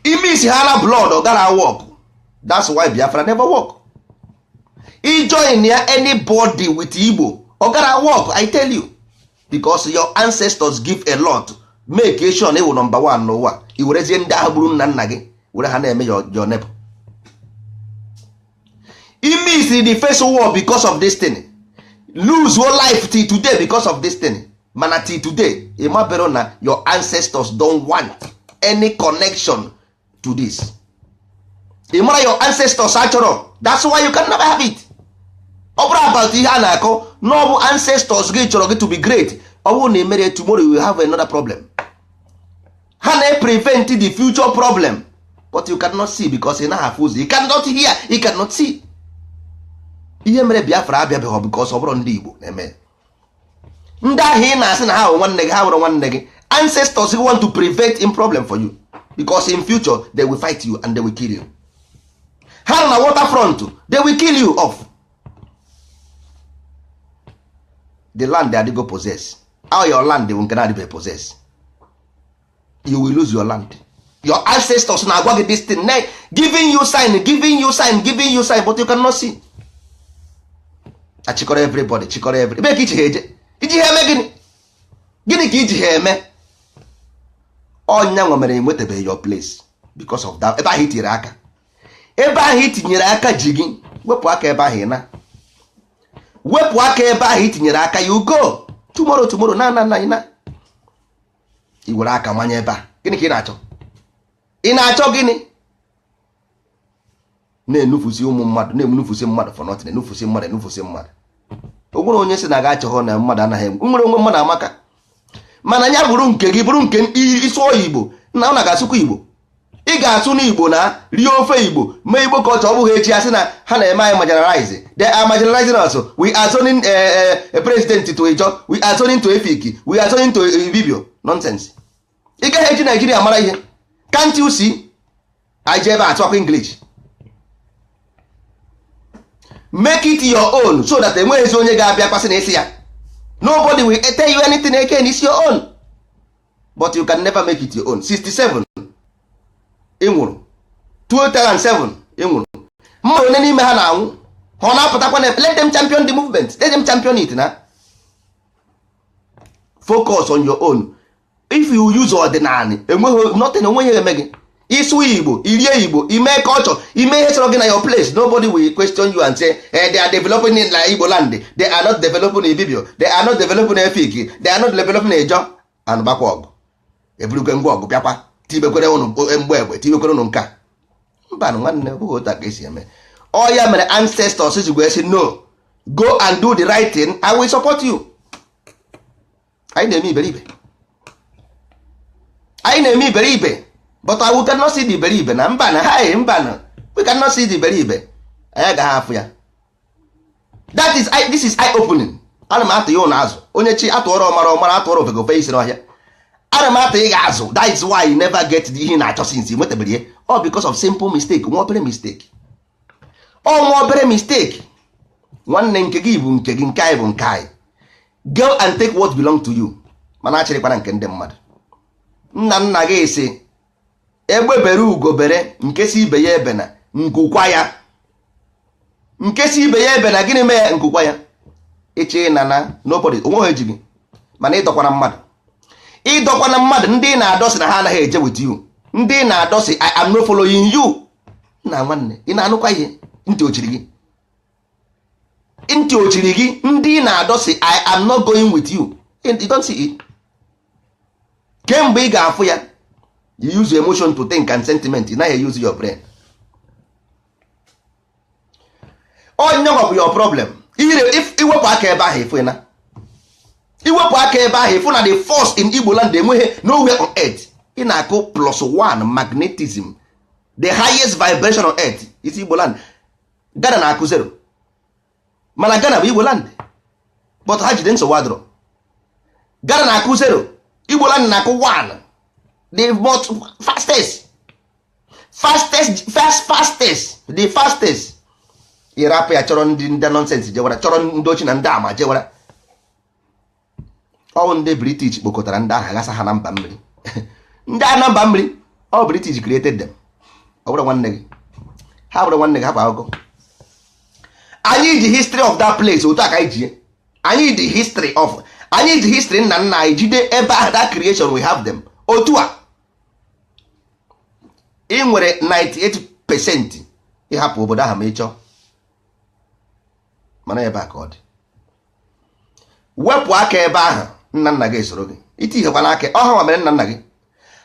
Imix ha na blood, ọ gaghị work. That's why Biafra never work. I join ya anybody with Igbo, ọ gaghị work, I tell you, because your ancestors give a lot. Make sure na ịwụ number one n'ụwa. I werezie ndị ahụ gburu nna nna gị were ha na-eme your neighbor. Imix the first war because of this thing, lose your life till today because of this thing. Mana till today, ịmabero na your ancestors don't want any connection to this. Ị mara your ancestors achọrọ. That's why you can never have it. Ọ bụrụ about ihe a na-akọ na ọ bụ ancestors gị chọrọ gị to be great, ọ bụrụ na ị mere, tomorrow you will have another problem. Ha na-prevent the future problem, but you cannot see because ị naghị afụ ụzọ. You cannot hear, you cannot see. Ihe mere Biafra abịabeghị because ọ bụrụ ndị Igbo na-eme. Ndị ahụ ị na-asị na ha bụ nwanne gị, ha bụrụ nwanne gị. Ancestors want to prevent in problem for you because in future they will fight you and they will kill you. Ha nọ na waterfront, they will kill you off. The land adịgo possess. All your land bụ nke na-adịbe possess. You will lose your land. Your ancestors na-agwa gị this thing, giving you sign, giving you sign, giving you sign, but you cannot see. Achịkọrọ everybody, chịkọrọ every ebe ka iji ha eje, iji ha eme gịnị? Gịnị ka iji ha eme? Ọnya nwa mere enwetabeghị your place because of that. Ebe ahụ itinyere aka, ebe ahụ itinyere aka ji gị. Wepụ aka ebe ahụ, ị na wepụ aka ebe ahụ itinyere aka, you go tomorrow, tomorrow na na na na i were aka manye ebe a. Gịnị ka ị na-achọ? Ị na-achọ gịnị? Na-enufusi ụmụ mmadụ, na-enufusi mmadụ for nothing, enufusi mmadụ, enufusi mmadụ. O nwere onye sị na ga achọghọ na mmadụ anaghị enwe nwere onwe. Mmadụ amaka, mana ya bụrụ nke gị, bụrụ nke ịsụọ Igbo na ọ na ga-asụkwa Igbo. Ị ga-asụ n'Igbo na rie ofe Igbo, mee Igbo culture. Ọ bụghị echi asị na ha na-eme anyị marginalize. They are marginalizing us. We are zoning president to Ijaw, we are zoning to Efik, we are zoning to Ibibio. Nonsense. Ị gaghị eji Naijiria mara ihe. Can't you see? Anyị jee ebe a tụakwa English. Make it your own so that enweghịzi onye ga-abịa kwasị na isi ya. Nobody will tell you anything again. It's your own, but you can never make it your own. 67 ị nwụrụ, 2007 ị nwụrụ. Mmadụ onye n'ime ha na-anwụ, ha ọ na-apụtakwa na let them champion the movement, let them champion it. Na focus on your own. If you use ọdịnala, enweghị nothing, onweghị eme gị. Ịsụ Igbo, irie Igbo, ime culture, ime ihe chọrọ gị na your place, nobody will question you and say, eh, they are developing in Igbo land. They are not developing Ibibio, they are not developing Efik, they are not developing Ijaw. And bakwa ọgụ eburukwe ngwa ọgụ bịakwa tibekwere ụnụ mgbe egbe, tibekwere ụnụ nka. Mba nwanne, ọ bụghị otu a ka esi eme. Ọ ya mere ancestors ji wee sị, "No, go and do the right thing, I will support you." Anyị na-eme iberibe, anyị na-eme iberibe, but we cannot see the iberibe na mba na ha mba na we cannot see the iberibe. Anyị agaghị afụ ya. That is, this is eye opening. Ana m atụ ya ụnụ azụ. Onye chi atụọrọ ọmara ọmara, atụọrọ ofeke ofe isi n'ọhịa. Ana m atụ ị azụ. That is why you never get the ihe na-achọ since nwetabeghị ya. All because of simple mistake, nwa obere mistake, ọ nwa obere mistake. Nwanne, nke gị bụ nke gị, nke anyị bụ nke anyị. Go and take what belong to you, mana achịrịkwana nke ndị mmadụ. Nna nna gị si egbe bere, ugo bere, nke si ibe ya ebe na nkukwa ya, nke si ibe ya ebe na gịnị mee nkukwa ya. Ịchị na na nobody onweghị eji gị, mana ịdọkwana mmadụ, ịdọkwana mmadụ. Ndị na-adọsị na ha anaghị eje with you, ndị na-adọsị, "I am not following you." Nna nwanne, ị na-anụkwa ihe? Ntị ochiri gị, ntị ochiri gị. Ndị na-adọsị, "I am not going with you." You don't see it. Kemgbe ị ga-afụ ya? You use emotion to think and sentiment. Ị naghị use your brain. Onye nwa bụ your problem. Iwepụ aka ebe ahụ, ịfụ na iwepụ aka ebe ahụ, ịfụ na the force in Igbo land enweghị nowhere on earth. Ị na-akụ plus one magnetism, the highest vibration on earth is Igbo land. Ghana na-akụ zero, mana Ghana bụ Igbo land, but ha jide nsogbu adịrọ. Ghana na-akụ zero, Igbo land na-akụ one, the most fastest, fastest, fast, fastest, the fastest. Ịrapụ ya, chọrọ ndị nonsense jewara, chọrọ ndị ochi na ndị ama jewara. Ọ ndị British kpokọtara ndị ahụ ghasa ha na mba mmiri, ndị a na mba mmiri. Ọ British created them. Ọ bụrụ nwanne gị, ha bụrụ nwanne gị, hapụ akụkọ. Anyị ji history of that place otu a ka anyị ji anyị ji history of, anyị ji history nna nna anyị jide ebe ahụ. That creation, we have them otu a. Ị nwere 98% ịhapụ obodo ahụ ma ị chọọ, mana ebe a ka ọ dị. Wepụ aka ebe ahụ, nna nna gị esoro gị. Itighekwana aka. Ọ ha nwa mere nna nna gị,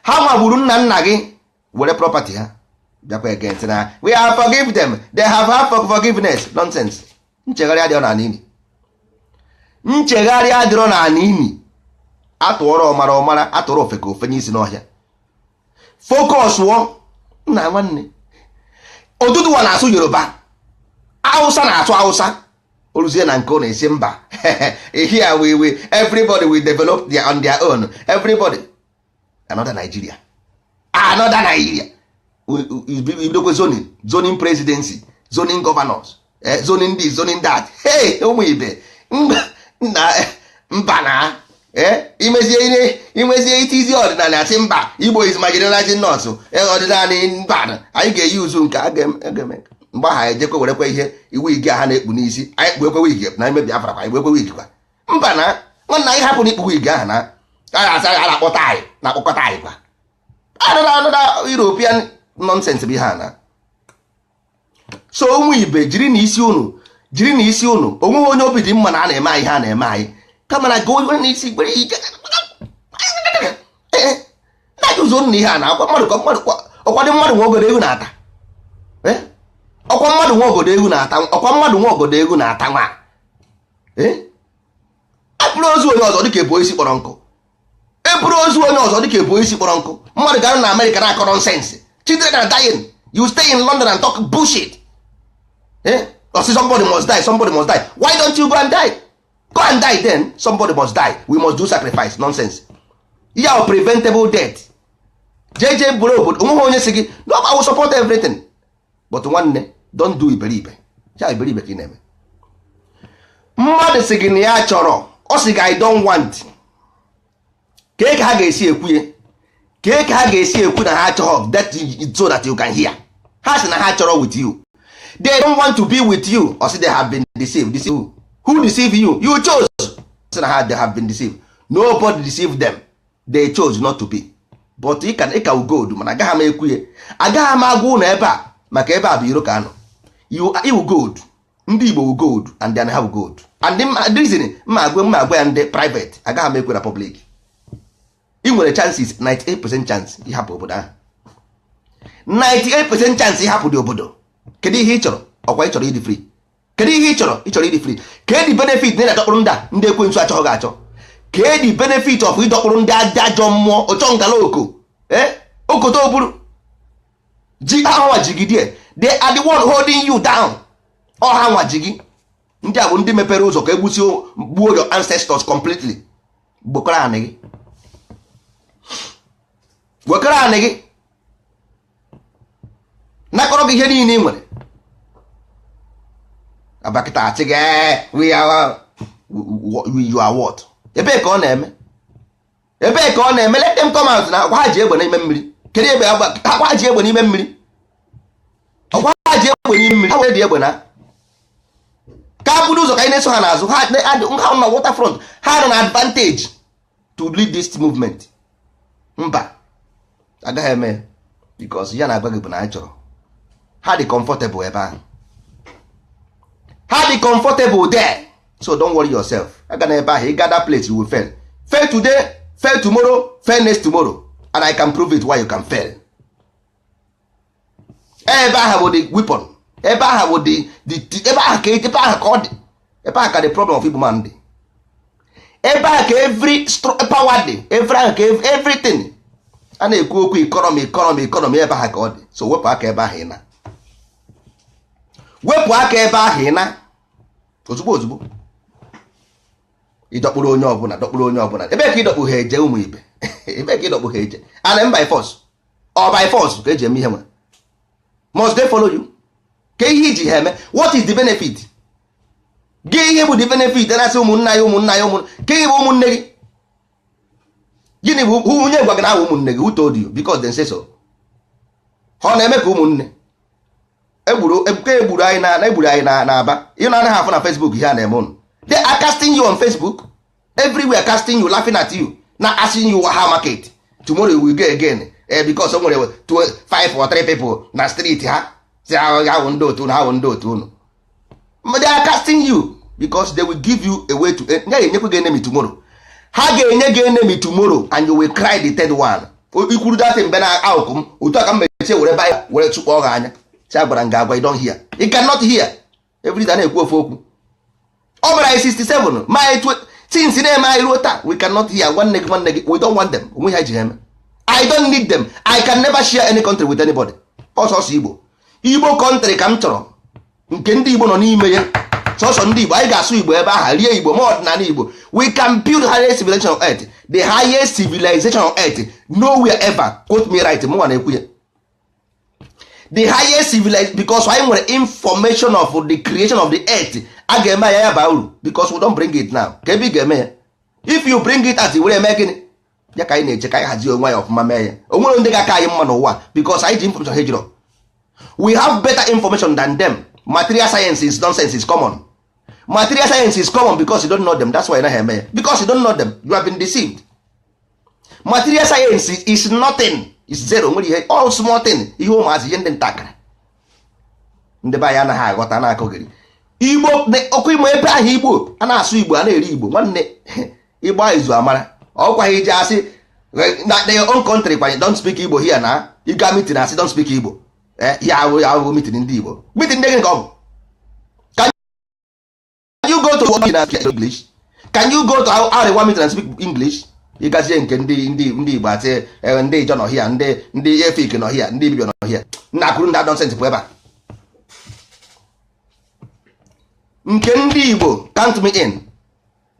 ha nwagburu nna nna gị, were property ha bịakwa against na we have forgive them, they have have forgiveness. Nonsense. Nchegharị adịrọ n'ala ini, nchegharị adịrọ n'ala ini. Atụọrọ ọmara ọmara, atụrụ ofe ka ofe n'isi n'ọhịa. Focus wụọ nna nwanne. Oduduwa na-asụ Yoruba, Hausa na-asụ Hausa. Oruzie na nke ọ na-esi mba. Here we everybody will develop their, on their own, everybody. Another Nigeria, another Nigeria. Ibidokwe zoning, zoning presidency, zoning governors, zoning this, zoning that. Hey, ụmụ ibe na mba na imezie, imezie itizi ọdịnala, asị mba, Igbo is marginalizing us. Ọdịnala mba, anyị ga-eyi uzu nke a ga-eme. Mgbe ahụ anyị ejekwe werekwe ihe wig ha na-ekpu n'isi anyị, kpuekwe wig na ime Biafra kwa, anyị kpuekwe wig kwa. Mba, na nwanna, anyị hapụ na ikpu wig ahụ na a na-asa, a na-akpọta anyị, na-akpọkọta anyị kwa. Another European nonsense bụ ihe a na. So ụmụ ibe, jiri na isi unu, jiri na isi unu. Onweghị onye obi dị mma na a na-eme anyị ihe a na-eme anyị, kama na gị onye n'isi gbere ike na ụzọ na ihe a na-akwa mmadụ ka mmadụ. Ọkwa dị mmadụ nwe ogodo ewu na-ata. Ọkwa mmadụ nwe ogodo ewu na-ata. Ọkwa mmadụ nwe ogodo ewu na-ata. Nwa eburu ozu onye ọzọ dịka ebo isi kpọrọ nkụ, eburu ozu onye ọzọ dịka ebo isi kpọrọ nkụ. Mmadụ gara na Amerịka na-akọ nonsense. Children are dying, you stay in London and talk bullshit. Eh, or say somebody must die, somebody must die. Why don't you go and die? Go and die then. Somebody must die, we must do sacrifice. Nonsense. Ya preventable death. Jeje bụrụ obodo onweghị onye si gị no. I will support everything, but nwanne, don't do iberibe ya. Iberibe ka ị na-eme. Mmadụ si gị na ya chọrọ, ọ sị gị, "I don't want." Kee ka ha ga-esi ekwu ya? Kee ka ha ga-esi ekwu na ha achọghọ that, so that you can hear? Ha sị na ha chọrọ with you, they don't want to be with you. Or say they have been deceived. Deceived who? Who deceive you? You chose. Sị na ha, they have been deceived. Nobody deceived them, they chose not to be. But ị ka ịka gold, mana agaghị m ekwu ya, agaghị m agwa ụlọ ebe a, maka ebe a bụ iro ka anọ. You iwu gold, ndị Igbo wu gold and they have gold and the reason mma agwa ya ndị private, agaghị m ekwe na public. Ị nwere chances, 98% chance ịhapụ obodo ahụ, 98% chance ịhapụ dị obodo. Kedu ihe ị chọrọ? Ọkwa ị chọrọ ịdị free. Kedu ihe ị chọrọ? Ị chọrọ ịdị free. Kedu benefit na ị na-adọkpụrụ ndị a, ndị ekwensu achọghị gị achọ? Kedu benefit of ịdọkpụrụ ndị ajọ mmụọ ọchọ ngala oko okoto oburu ji ha nwa jigide? They are the one holding you down. Ọ ha nwa ji gị. Ndị a bụ ndị mepere ụzọ ka egbusi gbuo your ancestors completely. Gbokọrọ anị gị, wekọrọ anị gị, nakọrọ gị ihe niile ị nwere. Abakịta achị gị, we are, you are what? Ebee ka ọ na-eme? Ebee ka ọ na-eme? Let them come out. Na akwa ha ji egbe n'ime mmiri. Kedu ebe akwa ha ji egbe n'ime mmiri? Ọkwa ha ji egbe n'ime mmiri. Ha were dị egbe na ka buru ụzọ ka anyị na-eso ha n'azụ. Ha na waterfront, ha nọ na advantage to lead this movement. Mba, agaghị eme, because ya na-agwa gị bụ na anyị chọrọ ha dị comfortable ebe ahụ, ha dị comfortable there. So don't worry yourself. Aga na ebe ahụ, ị ga that place, you will fail. Fail today, fail tomorrow, fail next tomorrow, and I can prove it why you can fail. Ebe ahụ bụ the weapon, ebe ahụ bụ the ebe ahụ ka, ebe ahụ ka ọ dị, ebe ahụ ka the problem of Igbo man dị, ebe ahụ ka every power dị, every ahụ ka everything a na-ekwu okwu economy, economy, economy, ebe ahụ ka ọ dị. So wepụ aka ebe ahụ ị na, wepụ aka ebe ahụ ị na ozugbo ozugbo. Ịdọkpụrụ onye ọbụla, dọkpụrụ onye ọbụla, ebe ka ịdọkpụ ha eje? Ụmụ ibe, ebe ka ịdọkpụ ha eje? And by force or by force ka eji eme ihe nwe. Must they follow you? Ka ihe iji ha eme? What is the benefit gị? Ihe bụ the benefit na-asị ụmụnna ya, ụmụnna ya, ụmụ ka ihe bụ ụmụnne gị? Gịnị bụ onye gwa gị na ahụ ụmụnne gị? Who told you? Because they say so. Ha ọ na-eme ka ụmụnne egburu ebuka, egburu anyị na egburu anyị na n'Aba. Ị na-anaghị afụ na Facebook ihe a na-eme ụnụ. They are casting you on Facebook everywhere, casting you, laughing at you, na asking you how market. Tomorrow you will go again, because o nwere two, five or three people na street ha si ha wụ ndị otu unu, ha wụ ndị otu unu. But they are casting you because they will give you a way to ya ga-enyekwa gị enemy tomorrow. Ha ga-enye gị enemy tomorrow and you will cry the third one. Ikwuru datị mbe na akụkụ m otu a ka m mechie, were Bible were chụkpọ gị anya. Si agwara m gị agwa, you don't hear, you cannot hear. Every day na-ekwu ofu okwu. Ọ mere anyị 67 ma anyị since na-eme anyị ruo taa, we cannot hear. Nwanne gị, nwanne gị, we don't want them. Onwe ha ji ha eme. I don't need them. I can never share any country with anybody. Ọsọsọ Igbo, Igbo country ka m chọrọ, nke ndị Igbo nọ n'ime ya. Sọsọ ndị Igbo, anyị ga-asụ Igbo ebe ahụ, rie Igbo ma ọdịnala Igbo. We can build highest civilization on earth, the highest civilization on earth, nowhere ever. Quote me right, mụnwa na-ekwu ya, the highest civilization, because anyị nwere information of the creation of the earth. A ga-eme ya, ya baa uru, because we don't bring it now. Ka ebe ị ga-eme ya? If you bring it out, were eme gịnị? Ya ka anyị na-eche ka anyị hazie onwe ya ọfụma, mee ya. O nwere ndị ga-aka anyị mma n'ụwa, because anyị ji information ha ejirọ. We have better information than them. Material science is nonsense, is common. Material science is common because you don't know them. That's why naghị eme ya, because you don't know them. You have been deceived. Material science is nothing, is zero. Nwere ihe, all small thing, ihe ụmụazị, ihe ndị ntakịrị, ndị be anyị anaghị aghọta na-akụghịrị Igbo ọkụ imo ebe ahụ. Igbo a na-asụ, Igbo a na-eri Igbo. Nwanne, ịgba izu amara ọkwa iji asị na your own country kwanye, "Don't speak Igbo here." Na ịga meeting, asị, "Don't speak Igbo." Ya ahụ, ya ahụ, meeting ndị Igbo, meeting ndị gị nke ọ bụ. Can you go to meeting and speak English? Can you go to Arewa meeting and speak English? Ịgazie nke ndị Igbo, asị ndị Ijọ nọ here, ndị Efik nọ here, ndị Ibibio nọ here. Nna kwuru ndị nonsense bụ ebe a. Nke ndị Igbo, count me in.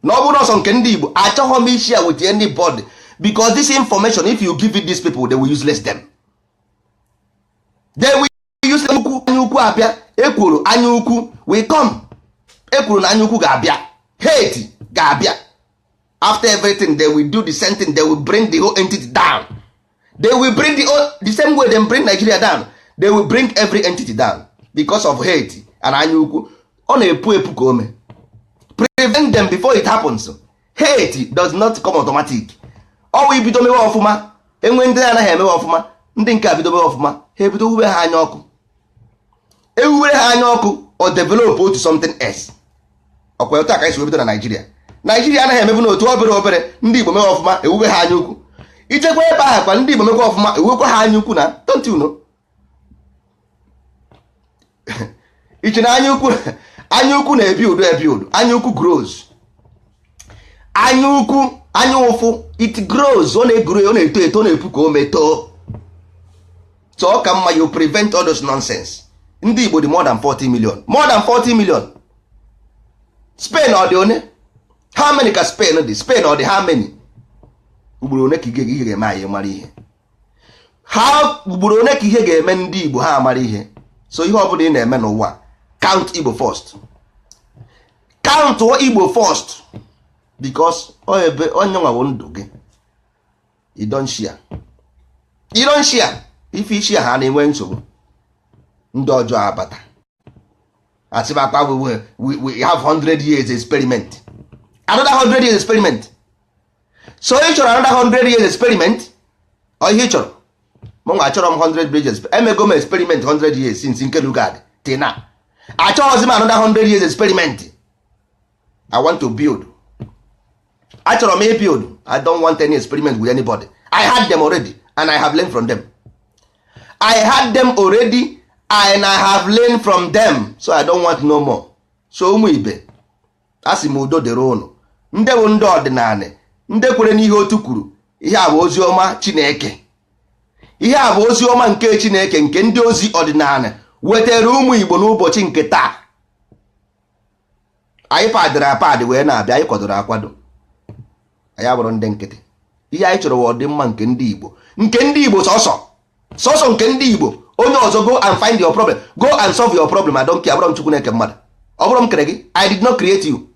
Na ọ bụrụ ọsọ nke ndị Igbo, achọghị m isi ya with anybody, because this information, if you give it these people, they will useless them. They will use ukwu anya ukwu abịa. Ekwuru anya ukwu will come. Ekwuru na anya ukwu ga-abịa, hate ga-abịa. After everything, they will do the same thing. They will bring the whole entity down. They will bring the same way they bring Nigeria down, they will bring every entity down because of hate and anya ukwu. Ọ na-epu epu ka ome. Prevent them before it happens. Hate does not come automatic. Ọwụ ibido mewe ọfụma, enwe ndị anaghị emewe ọfụma. Ndị nke a bido mewe ọfụma, ha ebido wuwe ha anya ọkụ, ewuwere ha anya ọkụ, o develop otu something else. Ọkwa otu aka esi bido na Naijiria. Naijiria anaghị emebu n'otu obere obere. Ndị Igbo mewe ọfụma, ewuwe ha anya ukwu. Ichekwa ebe ahụ kwa, ndị Igbo mekwa ọfụma, ewuwekwa ha anya ukwu. Na don't you know? Iche na anya ukwu, anya ukwu na-ebi udo, ebi udo. Anya ukwu grows. Anya ukwu, anya ụfụ, it grows. Ọ na-egoro, ọ na-eto eto, ọ na-epu ka o metoo. So ọ ka mma you prevent all those nonsense. Ndị Igbo dị more than 40 million, more than 40 million. Spain ọ dị one? How many ka Spain dị? Spain ọ dị how many? Ugboro one ka ihe ga-eme anyị mara ihe ha? Ugboro one ka ihe ga-eme ndị Igbo ha amara ihe? So ihe ọbụla ị na-eme n'ụwa, count Igbo first, count Igbo first, because ebe onye nwawo ndụ gị. You don't share, you don't share. Ife isi ha na-enwe nsogbu, ndị ọjọọ abata, asịbakwa we have 100 years experiment, another 100 years experiment. So ị chọrọ another 100 years experiment? Ọ ihe ị chọrọ? Mụ nwa achọrọ m 100 years. Emego m experiment 100 years since nke Lugard till now. Achọghịzi m another 100 years experiment. I want to build. Achọrọ m build. I don't want any experiment with anybody. I had them already and I have learned from them. I had them already and I have learned from them, so I don't want no more. So ụmụ ibe, a sị m udo dịrị ụnụ. Ndị bụ ndị ọdịnala, ndị kwere n'ihe otu kwuru, ihe a bụ ozi ọma Chineke. Ihe a bụ ozi ọma nke Chineke, nke ndị ozi ọdịnala wetara ụmụ Igbo n'ụbọchị nke taa. Anyị padịrị apadị wee na-abịa. Anyị kwadoro akwado. Anyị abụrụ ndị nkịtị. Ihe anyị chọrọ bụ ọdịmma nke ndị Igbo, nke ndị Igbo sọsọ, sọsọ nke ndị Igbo. Onye ọzọ, go and find your problem, go and solve your problem. I don't care. Abụrọ m Chukwu na-eke mmadụ. Ọ bụrụ m kere gị, I did not create you.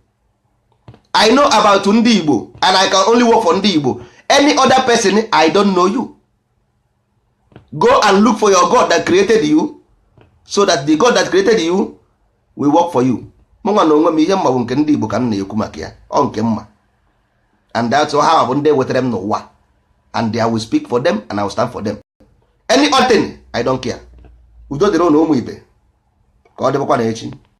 I know about ndị Igbo and I can only work for ndị Igbo. Any other person, I don't know you. Go and look for your God that created you, so that the God that created you will work for you. Mụ nwa na onwe m, ihe mma bụ nke ndị Igbo ka m na-ekwu maka ya. Ọ nke mma, and that's ha bụ ndị wetara m n'ụwa, and I will speak for them and I will stand for them. Any other thing, I don't care. Udo dịrị ụnụ, ụmụ ibe. Ka ọ dịbakwa na echi.